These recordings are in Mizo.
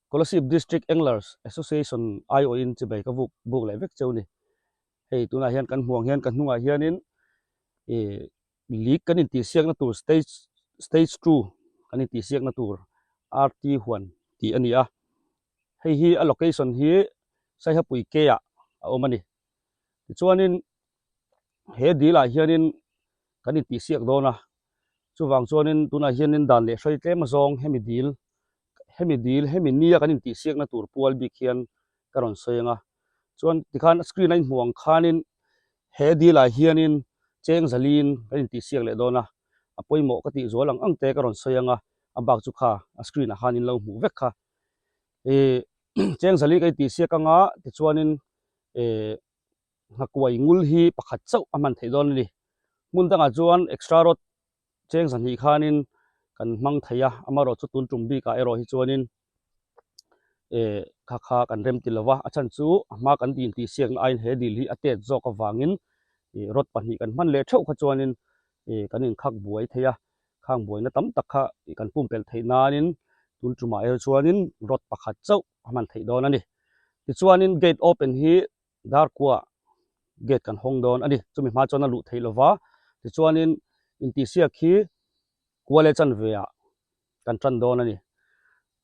Kolasib District Anglers Association aiawhin chibai ka vuk buk leh vek cheu ni. Hei tunah hian kan hmuh ang hian ka hnungah hianin ih league kan intihsiakna tur stage stage two kan intihsiakna tur RT huan tih a ni a. Hei hi a location hi Saihapui K ah a awm a ni. Tichuanin he dil ah hianin kan intihsiak dawn a, chuvang chuanin tunah hianin dan leh hruai tlem azawng hemi dil hemi dil hemi nia kan intihsiakna tur pual bik hian ka rawn sawi ang a. Chuan tikhan screen a inhmuh ang khanin he dil ah hianin cheng zalin kan intihsiak leh dawn a, a pawimawh ka tih zual ang ang te ka rawn sawi ang a, a bak chu kha a screen ah khan in lo hmuh vek kha. Ih cheng zali ka intihsiak ang a tichuanin eh nghakuai ngul hi pakhat chauh a hman theih dawn a ni. Hmun dangah chuan extra rod cheng zahnih khanin kan hmang thei a, amaherawhchu tun tum bikah erawh hi chuanin eh kha kha kan rem ti lova, a chhan chu a hma kan dil tih siakna aiin he dil hi a tet zawk avangin ih rod pahnih kan hman leh theuh kha chuanin ih kan inkhak buai thei a, khang buaina tam tak kha ih kan pumpelh theih nanin tun tumah erawh chuanin rod pakhat chauh a hman theih dawn a ni. Tichuanin gate open hi Darkua gate kan hawng dawn a ni. Chumi hma chuan a luh theih lova, tichuanin intihsiak hi kual e chanve ah kan tan dawn a ni.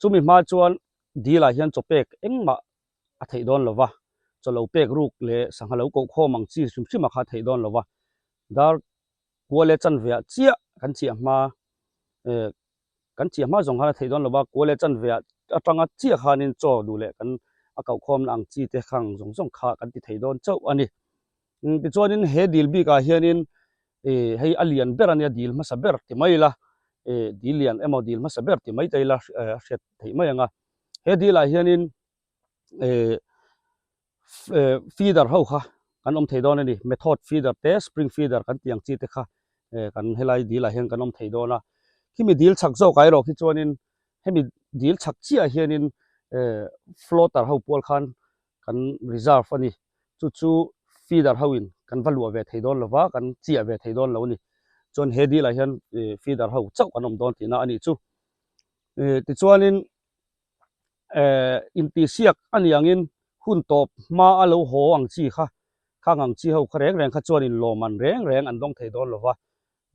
Chumi hma chuan dil ah hian chaw pek engmah a theih dawn lova, chaw lo pek ruk leh sangha lo koh khawm ang chi hrim hrim a kha a theih dawn lova, dar kual e chanve ah chiah kan chiah hma eh Kan chiah hma zawng khan a theih dawn lo va, kual leh chanve ah atanga chiah khanin chaw duh leh kan a koh khawmna ang chi te khang zawng zawng kha kan ti thei dawn chauh a ni. Tichuanin he dil bikah hianin ih hei a lian ber a nia dil hmasa ber ti mai ila ih dil lian emaw dil hmasa ber ti mai ta ila a hriat theih mai ang a. He dilah hianin ih feeder ho kha kan awm thei dawn a ni method feeder te spring feeder kan tih ang chi te kha kan helai dil ah hian kan awm thei dawn a khimi dil chhak zawk ah erawh khi chuanin hemi dil chhak chiah ah hianin floater ho pual khan kan reserve a ni chu chu feeder ho in kan va luah ve thei dawn lo va kan chiah ve thei dawn lo a ni chuan he dil ah hian feeder ho chauh kan awm dawn tihna a nih chu tichuanin eh intihsiak a ni angin hun tawp hma a lo haw ang chi kha khang ang chi ho kha reng reng kha chuan in lawm an reng reng an dawng thei dawn lo va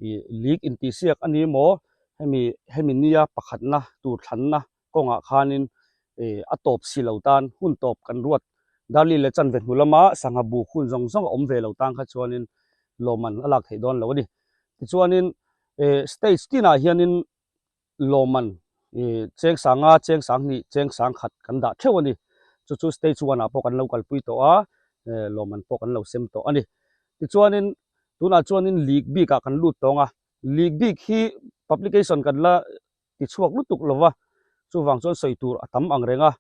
ih league intihsiak a ni maw hemi hemi nia pakhatna tur thlanna kawngah khanin ih a tawp si lo tan hun tawp kan ruat Darli leh chanve hnu lama sangha buk hun zawng zawng a awm ve lo tan kha chuanin lawmman a lak theih dawn lo a ni tichuanin eh stage tinah hianin lawmman cheng sanga, cheng sanghnih, cheng sangkhat kan dah theuh a ni. Chu chu stage one ah pawh kan lo kalpui tawh a, lawmman pawh kan lo sem tawh a ni. Tichuanin tunah chuanin league bik ah kan lut tawng a, league bik hi publication kan la ti chhuak lutuk lo va, chuvang chuan sawi tur a tam ang reng a.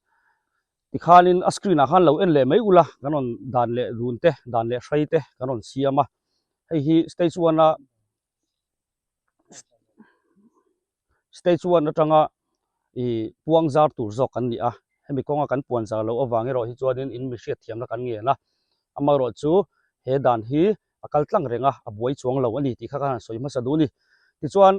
Tikhanin a screen ah khan lo en leh mai ula, kan rawn dan leh dun te, dan leh hrai te kan rawn siam a. Hei hi stage one a Stage one atanga ih puang zar tur zawk kan ni a, hemi kawnga kan puan zar loh avang erawh hi chuanin in mi hriatthiamna kan ngen a, amaherawh chu he dan hi a kal tlang reng a, a buai chuang lo a ni tih kha ka han sawi hmasa duh a ni. Tichuan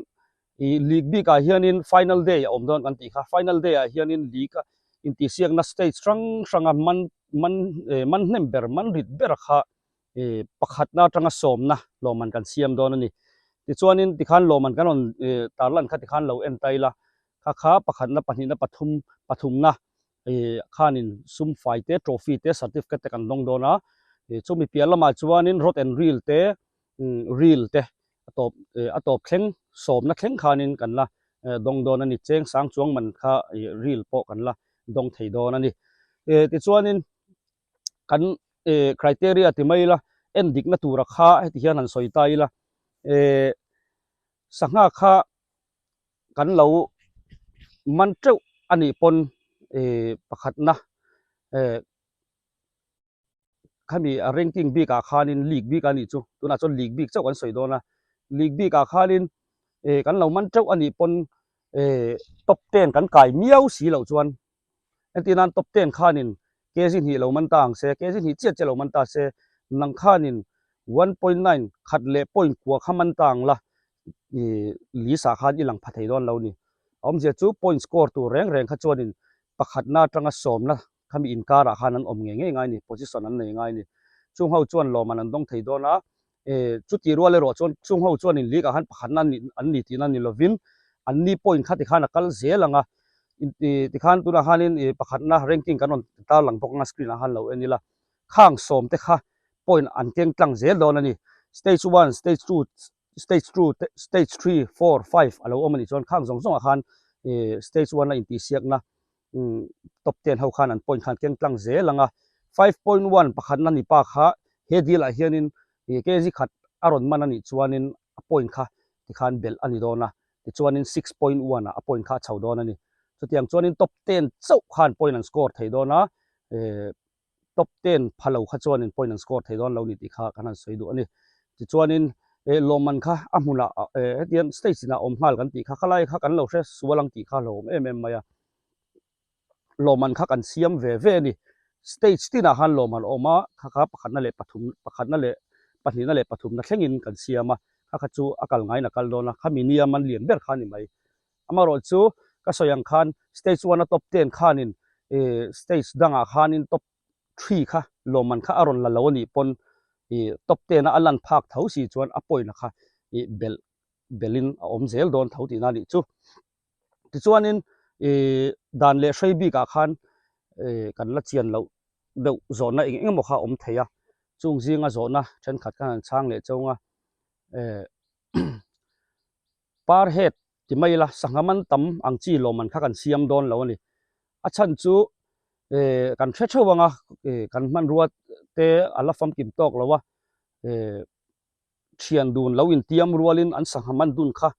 ih league bikah hianin final day a awm dawn kan tih kha, final day ah hianin league a intihsiakna stage hrang hranga man man eh man hnem ber man rit ber kha ih pakhatna atanga sawmna lawmman kan siam dawn a ni. Tichuanin tikhan lawmman kan rawn ih tarlan kha tikhan lo en ta ila, kha kha pakhatna pahnihna pathum pathumna ih khanin sum fai te trophy te certificate te kan dawng dawn a, ih chumi piah lamah chuanin rod and reel te reel te a tawp ih a tawp thleng sawmna thleng khanin kan la dawng dawn a ni. Cheng sang chuang man kha ih reel pawh kan la dawng thei dawn a ni. Ih tichuanin kan eh criteria ti mai ila en dikna tura kha heti hian han sawi ta ila eh sangha kha kan lo man teuh a nih pawn eh pakhatna eh khami a ranking bik ah khanin league bik a nih chu tunah chuan league bik chauh kan sawi dawn a league bik ah khanin eh kan lo man teuh a nih pawn eh top ten kan kai miau si loh chuan Entir nan top ten khanin kg hnih lo man ta ang se, kg hnih chiah chiah lo man ta se, nang khanin 1.9 khat leh point kua kha man ta ang la, ih list ah khan i lang pha thei dawn lo ni. A awmzia chu point score tur reng reng kha chuanin Pakhatna atanga sawmna khami inkarah khan an awm ngei ngei ngai a ni, position an nei ngai a ni. Chung ho chuan lawmman an dawng thei dawn a, chuti rual erawh chuan chung ho chuan in league ah khan pakhatna an ni tihna ni lovin an ni point kha tikhan a kal zel ang a, tikhan tunah khanin pakhatna ranking kan rawn tarlang bawk anga screen ah khan lo en ila, khang sawm te kha point an keng tlang zel dawn a ni. Stage one, stage two, stage two te stage three, four, five a lo awm a nih chuan khang zawng zawngah khan stage one a intihsiakna top ten ho khan an point khan keng tlang zel ang a. 5.1 pakhatna ni pa kha he deal ah hianin kg khat a rawn man a nih chuanin a point kha tikhan belh a ni dawn a, tichuanin 6.1 ah a point kha a chho dawn a ni. Chutiang chuanin top ten chauh khan point an score thei dawn a, top ten pha lo kha chuanin point an score thei dawn lo ni tih kha kan han sawi duh a ni. Tichuanin eh lawmman kha a hmunah eh hetiang stage inah awm nghal kan tih kha khalai kha kan lo hre sual ang tih kha a hlauhawm em em mai a. Lawmman kha kan siam ve ve a ni. Stage tinah khan lawmman a awm a, kha kha pakhatna leh pathum pakhatna leh pahnihna leh pathumna thlengin kan siam a, kha kha chu a kal ngaiin a kal dawn a, khami nia man lian ber kha a ni mai. Amaherawhchu chu ka sawi ang khan stage one a top ten khanin ih stage dangah khanin top three kha lawmman kha a rawn la lo a nih pawn ih top ten a a lan phak tho si chuan a point a kha ih belh belhin a awm zel dawn tho tihna a nih chu. Tichuanin ih dan leh hrei bikah khan ih kan la chian loh deuh zawhna eng eng emaw kha a awm thei a, chung zinga zawhna thenkhat khan an chhang leh chauh ang a eh Par head ti mai ila, sangha man tam ang chi lawmman kha kan siam dawn lo a ni. A chhan chu eh kan hre theuh ang a, eh kan hmanrua te a la famkim tawk lo a, eh thian dun lo intiam rualin an sangha man dun kha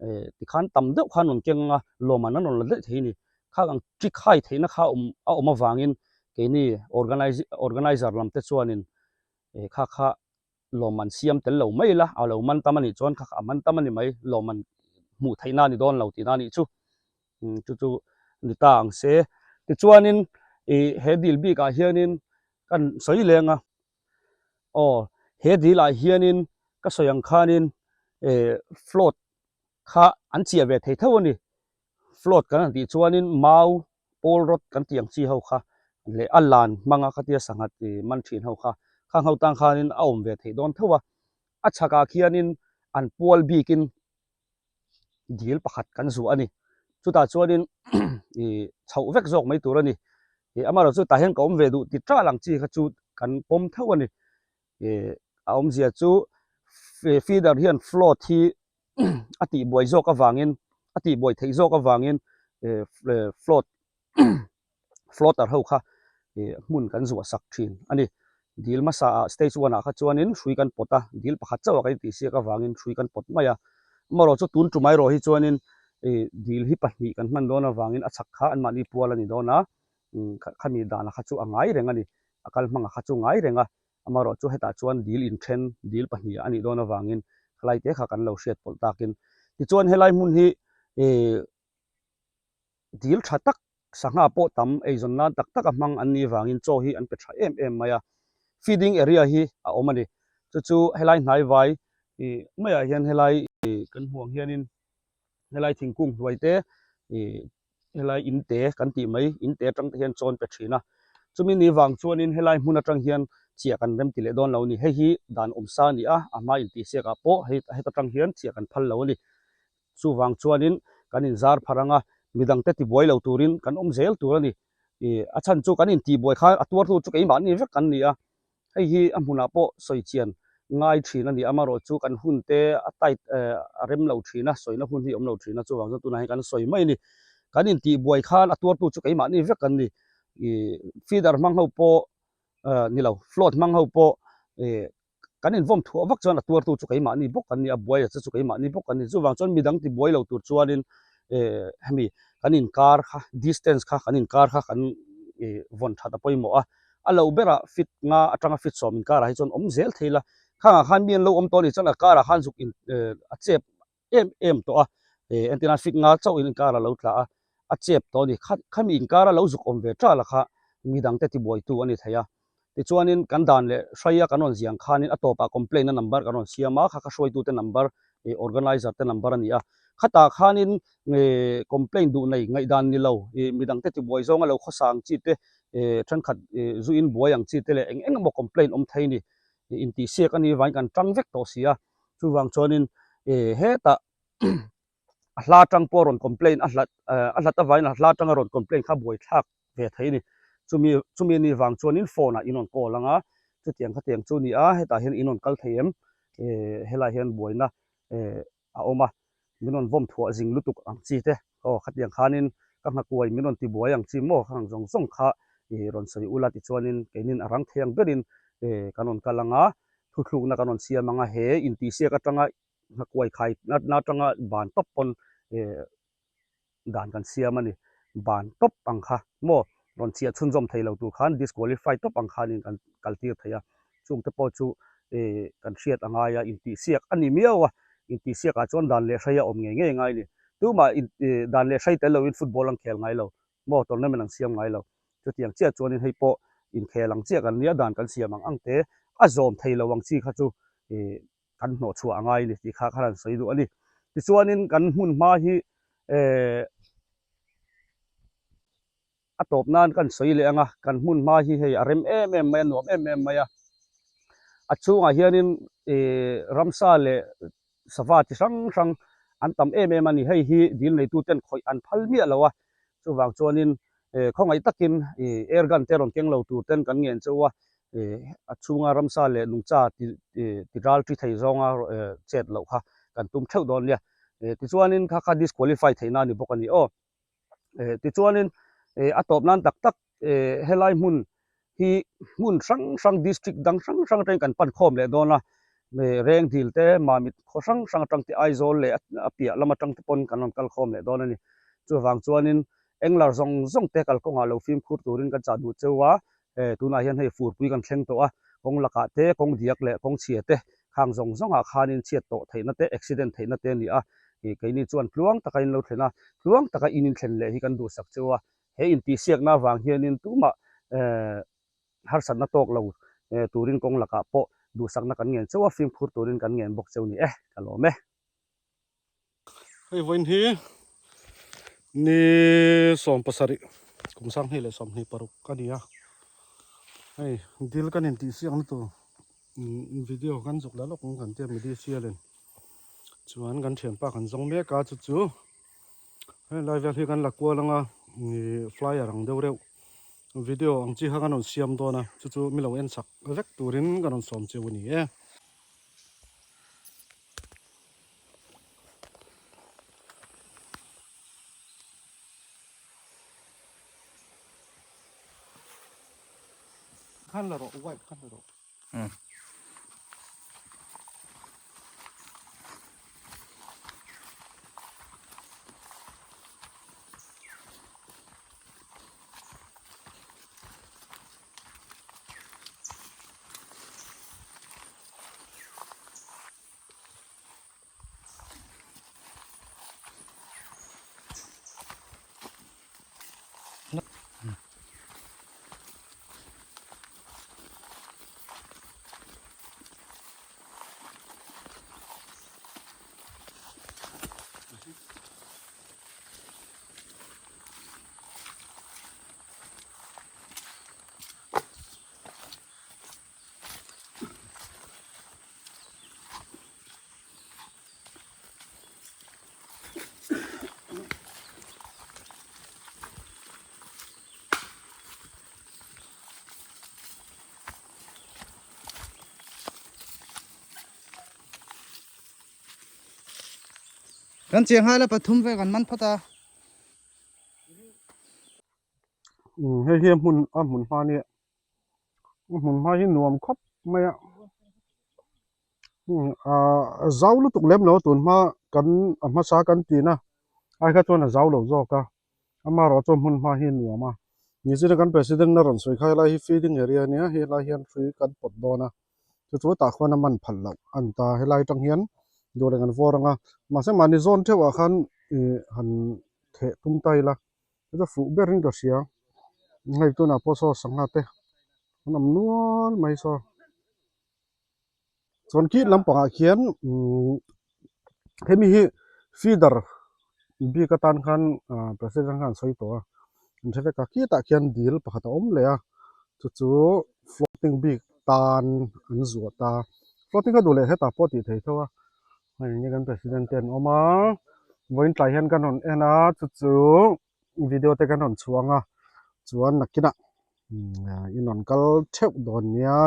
eh tikhan tam deuh khan rawn keng ang a, lawmman an rawn la daih thei a ni. Khang ang trick hai theihna kha awm a awm avangin keini organize organizer lam te chuanin eh kha kha lawmman siam tel lo mai ila, a lo man tam a nih chuan kha kha a man tam a ni mai, lawmman hmuh theihna a ni dawn lo tihna a nih chu. Chu chu ni ta ang se. Tichuanin ih he dil bikah hianin kan sawi leng a, aw he dilah hianin ka sawi ang khanin eh float kha an chiah ve thei tho a ni. Float kan han tih chuanin mau pawl rawt kan tih ang chi ho kha leh a lan hmanga khatia sangha man thin ho kha khang ho tang khanin a awm ve theih dawn tho a, a chhakah khianin an pual bikin dil pakhat kan zuah a ni. Chutah chuanin ih chhoh vek zawk mai tur a ni. Ih amaherawhchu tah hian ka awm ve duh ti ṭal ang chi kha chu kan pawm tho a ni. Ih a awmzia chu feeder hian float hi a tihbuai zawk avangin a tihbuai theih zawk avangin float floater ho kha hmun kan zuah sak thin a ni. Dil hmasa ah stage one ah kha chuanin hrui kan pawt a, dil pakhat chauh ah kan intihsiak avangin hrui kan pawt mai a. Amaherawhchu chu tun tumai erawh hi chuanin dil hi pahnih kan hman dawn avangin a chhak kha anmahni pual a ni dawn a, khami dana kha chu a ngai reng a ni, a kal hmanga kha chu ngai reng a. Amaherawh chu hetah chuan dil inthen, dil pahnih a nih dawn avangin khalai te kha kan lo hriat pawlh takin. Tichuan helai hmun hi ih dil tha tak, sangha pawh tam eizawn nan tak tak a hmang an nih avangin chaw hi an pe tha em em mai a. Feeding area hi a awm a ni. Chu chu helai hnaivai ih maiah hian helai ih kan hmuh ang hianin helai thingkung hnuai te ih helai in te kan tih mai in te atang te hian chawn pe thin a chumi ni vang chuanin helai hmun atang hian chiah kan rem ti leh dawn lo a ni hei hi dan awm sa a ni a a hma intihsiak ah pawh hei heta tang hian chiah kan phal lo a ni chuvang chuanin kan inzar phar ang a midang te tibuai lo turin kan awm zel tur a ni ih a chhan chu kan intihbuai kha a tuartu chu keimahni vek kan ni a. Hei hi a hmunah pawh sawi chian ngai thin a ni. Amaherawh chu kan hun te a tight a rem lo thin a, sawina hun hi a awm lo thin a, chuvang chuan tunah hian kan sawi mai a ni. Kan intihbuai khan a tuartu chu keimahni vek kan ni. Ih feeder hmang ho pawh ni lo, float hmang ho pawh ih kan invawm thuah vak chuan a tuartu chu keimahni bawk kan ni a, buai a che chu keimahni bawk kan ni. Chuvang chuan midang tibuai lo tur chuanin ih hemi kan inkar kha distance kha kan inkar kha kan ih vawn that a pawimawh a. A lo berah fit nga atanga fit sawm inkarah hi chuan awm zel thei la, khangah khan mi an lo awm tawh a nih chuan a karah khan zuk in a chep em em tawh a, entirna fit nga chauh in inkarah lo tla a, a chep tawh a ni. Khami inkara lo zuk awm ve tala kha midangte tibuaitu a ni thei a. Tichuanin kan dan leh hraia kan rawn ziang khanin a tawpah complaint-na number kan rawn siam a, kha kha hruaitute number. Organizer te number a ni a. Khatah khanin complaint duh nei ngaihdan ni lo, midangte tibuai zawnga lo khawsa ang chi te, thenkhat zu in buai ang chi te leh eng eng emaw complaint awm thei ni intihsiak a nih vangin kan tang vek tawh si a. Chuvang chuanin hetah a hla atang pawh a rawn complaint a hlat a hlat avangin a hla atanga rawn complaint kha buaithlak ve thei a ni. Chumi chumi anih vang chuanin phone ah in rawn call ang a, chutiang khatiang chu a ni a, hetah hian in rawn kal thei em? Helai hian buaina a awm a, min rawn vawm thuah zing lutuk ang chi te, aw khatiang khanin ka nghakuai min rawn tibuai ang chi maw khang zawng zawng kha rawn sawi ula tichuanin keinin a rang thei ang berin kan rawn kal ang a, thuthlukna kan rawn siam ang a, he intihsiak atanga nghakuai khai natna atanga ban tawp pawn dan kan siam a ni. Ban tawp ang kha maw rawn chhiah chhunzawm thei lo tur khan disqualify tawp ang khanin kan kal tir thei a, chungte pawh chu kan hriat a ngai a, intihsiak a ni miau a, intihsiakah chuan dan leh hrei a awm ngei ngei ngai a ni. Tumah dan leh hrei tel loin football an khel ngai lo maw, tournament an siam ngai lo. Chutiang chiah chuanin hei pawh inkhel ang chiah kan nia, dan kan siam ang ang te a zawm thei lo ang chi kha chu kan hnawh chhuah a ngai a ni tih kha khan an sawi duh a ni. Tichuanin kan hmun hma hi eh a tawp nan kan sawi leh ang a, kan hmun hma hi hei a rem em em mai a, nuam em em mai a. A chhungah hianin eh ramsa leh sava chi hrang hrang an tam em em a ni. Hei hi dil neituten khawih an phal miah lo a, Chuvang chuanin khawngaih takin air gun te rawn keng lo tur ten kan ngen chauh a, a chhunga ramsa leh nungcha ti ral ṭi thei zawnga chet loh kha kan tum theuh dawn nia. Tichuanin kha kha disqualify theihna a ni bawk a ni aw. Tichuanin a tawp nan tak tak helai hmun hi hmun hrang hrang district dang hrang hrang atangin kan pan khawm leh dawn a, Reng dil te, Mamit khaw hrang hrang atang te, Aizawl leh a piah lam atang te pawn kan rawn kal khawm leh dawn a ni. Chuvang chuanin Englar zawng zawng te kalkawngah lo fimkhur turin kan chah duh cheu a, tunah hian hei furpui kan thleng tawh a, kawng lakah te, kawng diak leh kawng chhia te khang zawng zawngah khanin chhiat tawh theihna te, accident theihna te a ni a, keini chuan tluang taka in lo thlen a, tluang taka in inthlen leh hi kan duhsak cheu a. He intihsiakna avang hianin tumah harsatna tawk lo turin kawng lakah pawh duhsakna kan ngen chauh a, fimkhur turin kan ngen bawk cheu ni e, ka lawm e. Hei vawiin hi ni 70 kum 2026 a ni a, hei dil kan intihsiakna tur video kan zuk la lawk ang kan tia medicial in chuan kan thianpa kan zawng mek a chu chu. Hei lai vel hi kan la kual anga ih flyer ang deuh reuh video ang chi kha kan rawn siam dawn a chu chu mi lo en chak vek turin ka rawn sawm cheu a ni e. Khan la rawh white khan la rawh. Kan chiang nghal a pathum vel kan man phawt a. Hei hi a hmun a hmun hma nia a hmun hma hi nuam khawp mai a a zau lutuk lem lo a tun hma kan a hmasa kan tih na ai kha chuan a zau lo zawk a. Amaherawh chuan hmun hma hi a nuam a, New Zealand kan President a rawn sawi kha helai hi feeding area a nia, helai hian hrui kan pawt dawn a, chu chu tah khuan a man phalh loh a ni ta, helai atang hian duh leh kan vawr ang a, mahse mahni zawn theuh ah khan ih han theh tum ta ila chu chu fuh berin ka hria, hei tunah pawh saw sangha te an awm nual mai saw, chuan khi lampangah khian umm. Hemi hi feeder bik atan khan ah president khan a sawi tawh a, an hre vek a khitah khian dil pakhat a awm leh a chu chu floating bik tan an zuah ta floating a duh leh hetah pawh tih theih tho a hei enge kan president te an awm a vawiin tlai hian kan rawn en a chu chu video te kan rawn chhuang a chuan nakinah in rawn kal theuh dawn nia.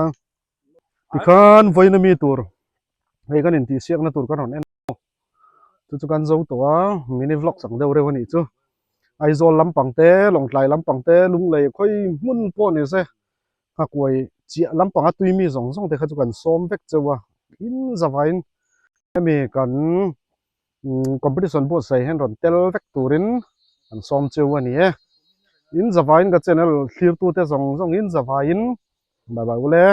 Tikhan vawiin ami tur hei kan intihsiakna tur kan rawn en a chu chu kan zo tawh a mini vlogs ang deuh reuh a nih chu Aizawl lampang te Lawngtlai lampang te Lunglei khawi hmun pawh ni se nghakuai chiah lampang a tui mi zawng zawng te kha chu kan sawm vek cheu a in zavaiin hemi kan competition buatsaih hian rawn tel vek turin an sawm cheu a ni e in zavaiin ka channel thlirtute zawng zawng in zavaiin bye bye ule.